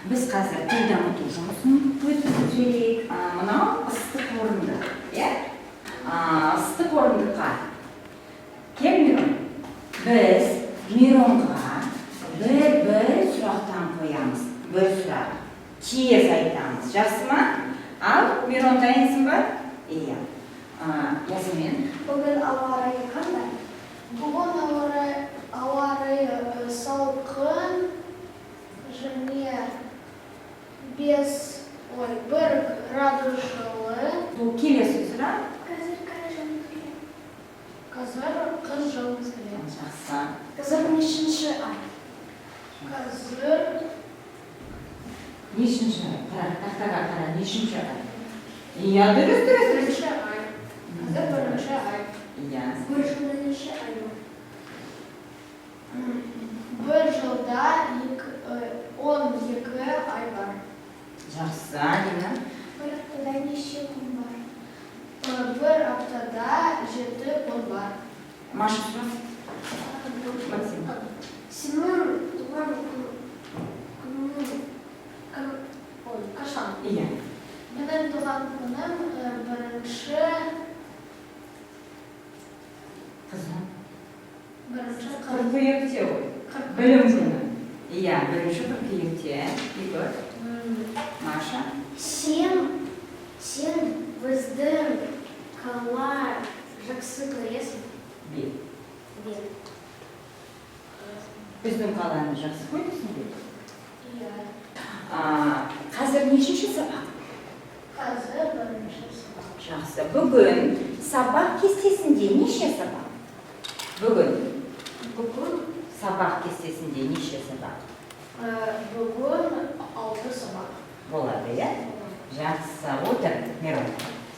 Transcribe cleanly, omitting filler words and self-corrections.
Біз қазір тіл дамыту жұмысын өткізіп жіберейік. Мынау ыстық орындық, иә? Ыстық орындыққа. Кел, Мирон. Біз Миронға бір-бір сұрақтан қоямыз. Бір сұрақ. Тез айтамыз. Жақсы ма? Ал, Мирон, дайынсың ба? Иә. Ясмин. Бүгін ауа райы қандай? Бүгін ауа райы салқын және 5, ой, 1 градус жылы. Бұл келесі сұрақ. Қазір қай жыл мезгілі? Қазір қыс жыл мезгілі. Жақсы. Қазір нешінші ай? Қазір Нешінші ай? Қара, тақтаға қара, нешінші ай? Иә, дұрыс, дұрыс, дұрыс. Бірінші ай. Қазір бірінші ай. Иә. Бір жылда неше ай бар? Бір жылда 12 ай бар. Жақсы, Алина. Бір аптада неше күн бар? Бір аптада 7 күн бар. Маша, сұрақ. Максим. Сенің туған күнің ой, қашан? Иә. Менің туған күнім бірінші Қызым. Бірінші Қыркүйекте ғой. Білім күні. Иә, 1 қыркүйекте. Игорь. Маша. Сен біздің қала жақсы көресің Бе. бе? Біздің қаланы жақсы көресің бе? Иә. Қазір нешінші сабақ? Қазір бірінші сабақ. Жақсы. Бүгін сабақ кестесінде неше сабақ? Бүгін. Бүгін Сабақ кестесінде неше сабақ Бүгін алты сабақ. болады, иә? Жақсы, отыр, Мирон.